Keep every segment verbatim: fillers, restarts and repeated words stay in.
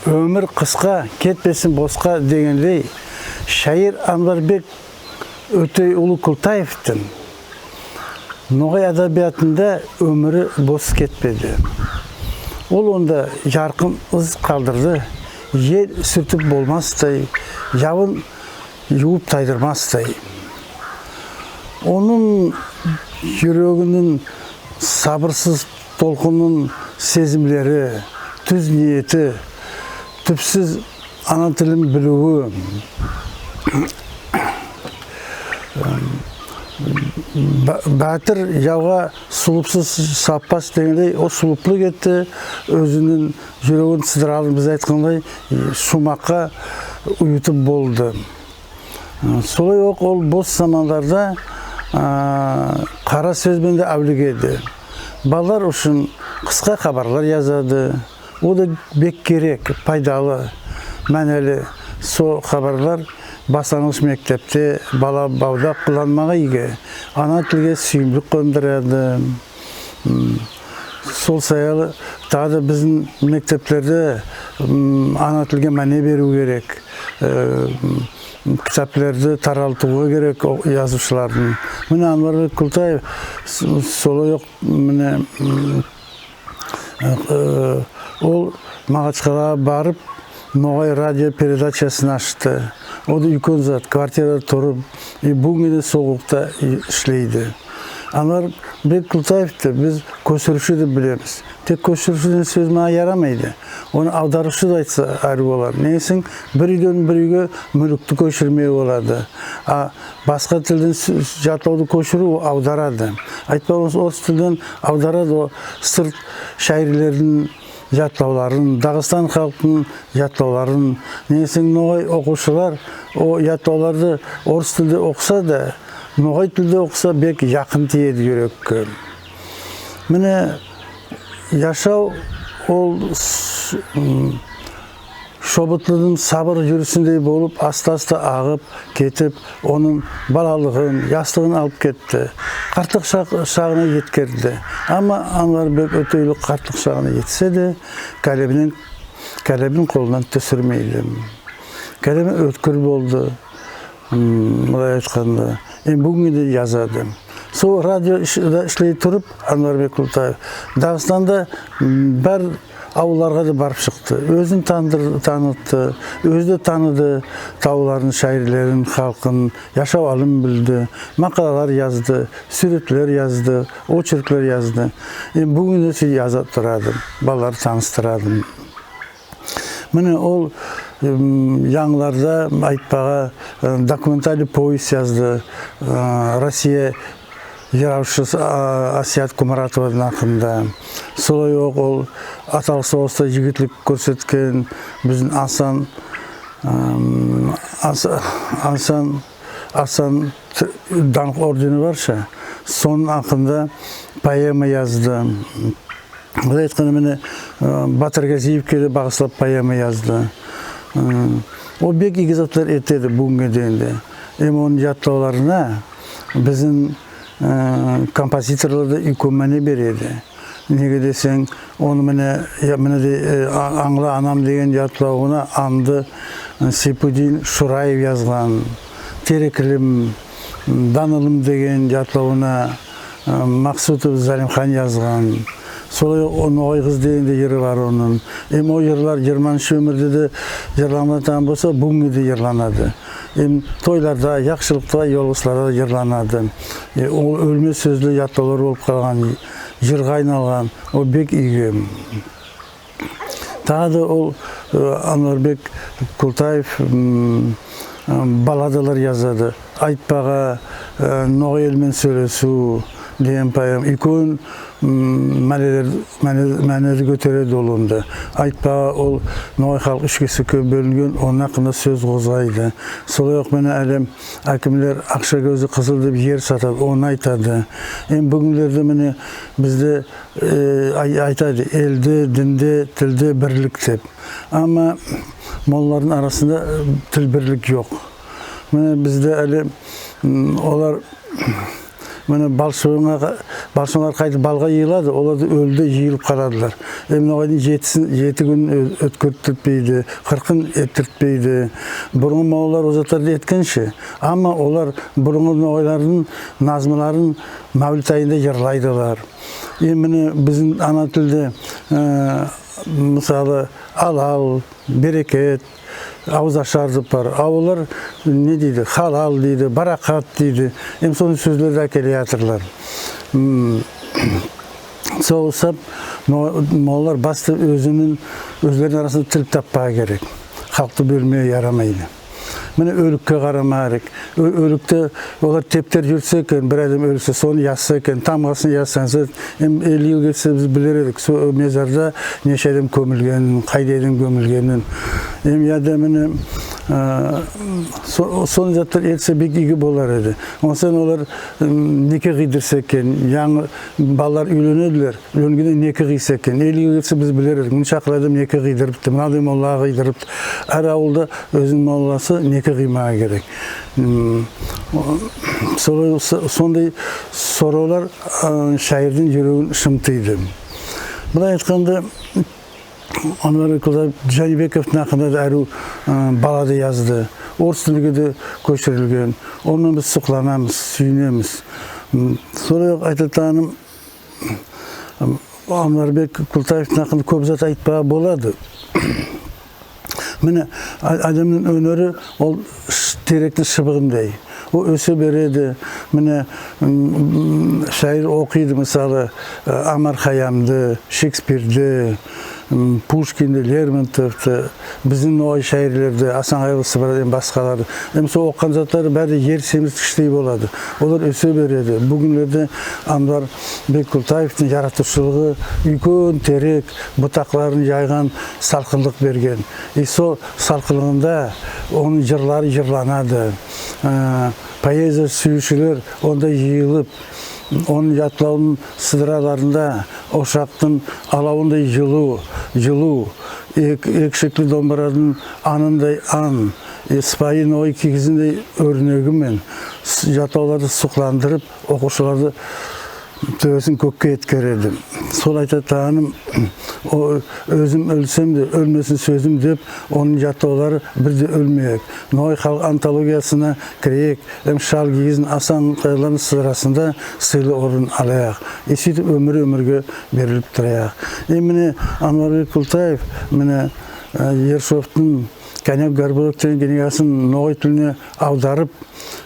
Оьмир кыска, кетпесин боска дегендей, шаир Анварбек Оьтей улы Култаевтинъ ногай адабиатында оьмири бос кетпеди. Ол онда яркын ыз калдырды, ел суьртип болмастай, явын ювып тайдырмастай. Онынъ юрегининъ сабырсыз толкынын сезимлери, туьз ниети, туьпсиз ана тилин билуьви, ба- баьтир явга сулыпсыз шаппас дегендей, ол сулыплык этти, оьзининъ юрегин сыдыралдын, биз айткандай, шумакка уйытып болды. Солай ок ол бос заманларда кара соьз бен де аьвлигеди. Балалар уьшин кыска хабарлар язады. Ол да бек керек, пайдалы, маьнели. Сол хабарлар баслангыш мектепте, бала бавда кулланмага ийги. Ана тилге суьйимлик кондырады. Сол саялы тагы да бизим мектеплерде ана тилге маьне беруьв керек. Китаплерди таралтувы керек язувшылардынъ. Мине, Анварбек Култаев солай ок, мине, ол Магачкалага барып, ногай радио передачасын ашты. Ол да уьйкен зат, квартирада турып, и буьгуьнге де сол куллыкта ислейди. Анварбек Култаевти биз коьширувши деп билемиз. Тек коьширувши деген соьз мага ярамайды. Оны авдарувшы деп айтса, аьруьв болар. Неге десенъ, бир уьйден бир уьйге муьлкти коьширмеге болады. А баска тилден ятлавды коьшируьв, ол авдарады. Айтпага, орыс тилден авдарады ол сырт шаирлердинъ ятлавларын, Дагыстан халкынынъ ятлавларын. Неге десенъ, ногай окувшылар ол ятлавларды орыс тилде окыса да, ногай тилде окыса, бек якын тиеди юрекке. Мине, яшав ол шобытлыдынъ сабыр юрисиндей болып, аста-аста агып кетип, онынъ балалыгын, яслыгын алып кетти. Картлык шак- шагына еткерди. Ама Анварбек Оьтей улы картлык шагына етсе де, калемининъ, калемин колыннан туьсирмейди. Калеми оьткир болды. Былай айтканда, энди буьгуьнге де язады. Сол радиода ислей турып, Анварбек Култаев Дагыстанда бар авылларга да барып шыкты. Оьзин тандыр- танытты, оьзи де таныды тавларын, шаирлерин, халкын, яшав аьлин билди, макалалар язды, суьвретлер язды, очерклер язды. Энди буьгуьнге де сол язып турады, балаларды таныстырады. Мине, ол янъыларда, айтпага, документальный повесть язды Россия йыравшысы Асият Кумратовадынъ акында. Солай ок ол Аталык согыста йигитлик коьрсеткен бизим Асан, Аса- Асан, Асан данък ордени бар ша, сонынъ акында поэма язды. Былай айтканда, мине, Батыр Газиевке де багыслап поэма язды. Ол бек ийги затлар этеди буьгуьнге дейим де. Эм онынъ ятлавларына бизим композиторлар да уьйкен маьне береди. Неге десенъ, оны, мине, я- мине де, «Анъла, анам» деген ятлавына анъды Сейпудин Шураев язган, «Терек илим, данъ илим» деген ятлавына Максутов Залимхан язган. Солай «Ногай кыз» деген де йыры бар онынъ. Эм ол йырлар йырманшы оьмирде де йырланатаган болса, буьгуьнге де йырланады. Эм тойларда, яхшылыкта, йолыгысларда йырланады. Ол оьлмес соьзли ятлавлар болып калган, йырга айналган. Ол бек ийги. Тагы да ол Анварбек Култаев балладалар язады. «Айтпага», «Ногай эл мен соьйлесуьв» деген поэма. Уьйкен маьнелер, маьне- маьнелерди коьтереди ол онда. «Айтпага», ол ногай халк уьш кесекке боьлинген, онынъ акында соьз козгайды. Солай ок, мине, аьли аькимлер акша коьзи кызыл деп ер сатады, оны айтады. Эм буьгуьнлерде, мине, бизде ай- айтады, элде, динде, тилде бирлик деп. Ама моллалардынъ арасында тил бирлик йок. Мине, бизде аьли олар Мине, балшыбынъа, балшыбынлар кайтип балга йыйылады, олар да оьлиде йыйылып каладылар. Эм ногайдынъ етисин, ети куьнин оь- оьткертпейди, кыркын эттиртпейди. Бурынгы моллалар о затларды эткен ше. Ама олар бурынгы ногайлардынъ назмыларын мавлит айында йырлайдылар. Эм мине бизим ана тилде, аь, мысалы, алал, берекет, авыз ашар деп бар. А олар не дейди? Халал дейди, баракат дейди. Эм сондай соьзлерди аькелеятырлар. М, сол саьбептен мо- моллалар баста оьзининъ, оьзлерининъ арасында тил таппага керек. Халкты боьлмеге ярамайды. Мине, оьликке карама керек. Оь- оьликти олар тептер юрсе экен, бир аьдем оьлсе, соны язса экен, тамгасын язса экен. Эм элли йыл кетсе, биз билер эдик, сол мезарда неше аьдем коьмилгенин, кайдай аьдем коьмилгенин. Эм я да мине, аь, со- сондай затлар этсе, бек ийги болар эди. Онсен олар, м, неке кыйдырса экен, янъы балалар уьйленедилер. Уьйленгенде неке кыйса экен. Элли йыл кетсе, биз билер эдик. Мунша кадер аьдем неке кыйдырыпты, мунадай моллага кыйдырыпты. Аьр авылда оьзининъ молласы неке кыймага керек. М, солай, со- сондай соравлар, аь, шаирдинъ юрегин шымтыйды. Былай айтканда, Анварбек Култаев Джанибековтынъ акында да аьруьв, аь, баллада язды. Орыс тилге де коьширилген. Оннан биз сукланамыз, суьйинемиз. М, сондай ок айтатаганым, Анварбек Култаевтинъ акында коьп зат айтпага болады. Мине, а- аьдемнинъ оьнери ол ш- теректинъ шыбыгындай. Ол оьсе береди. Мине, м, шаир окыйды, мысалы, аь, Омар Хайямды, Шекспирди, м, Пушкинди, Лермонтовты, бизим ногай шаирлерди, Асан Кайгылы Сыбырадынъ баскаларды. Эм сол окыган затлары баьри ер семирткиштей болады. Олар оьсе береди. Буьгуьнлерде Анварбек Култаевтинъ яратувшылыгы уьйкен терек, бутакларын яйган, салкынлык берген. И сол салкынлыгында онынъ йырлары йырланады. Аь, поэзия суьювшилер онда йыйылып, онынъ ятлавынынъ сыдыраларында ошактынъ алавындай йылув, йылув, эк- эки шекли домбырадынъ анындай ан, э, сыпайы ногай кийизиндей оьрнеги мен с- ятлавларды сукландырып, окувшыларды тоьбесин коькке еткереди. Сол айтатаганым, о- оьзим оьлсем де, оьлмесин соьзим деп, онынъ ятлавлары бир де оьлмеек. Ногай халк антологиясына киреек. Эм Шал-Кийиздинъ, Асан Кайгылылардынъ сыдырасында сыйлы орын алаяк. И суьйтип оьмир-оьмирге берилип тураяк. Эм мине Анварбек Култаев, мине, аь, Ершовтынъ «Конек-горбунок» деген книгасин ногай тилине авдарып,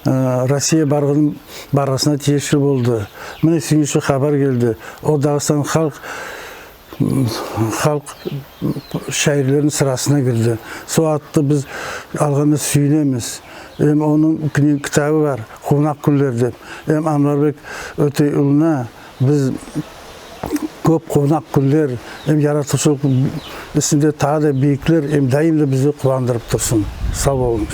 аь, Россия баргынынъ баргысына тиесли болды. Мине суьйинши хабар келди. Ол Дагестан халк, халк шаирлерининъ сырасына кирди. Сол атты биз алганына суьйинемиз. Эм онынъ кни- китабы бар, «Кувнак куьнлер» деп. Эм Анварбек Оьтей улына биз коьп кувнак куьнлер, эм яратувшылык исинде тагы да бийиклер, эм дайым да бизди кувандырып турсын. Сав болынъыз.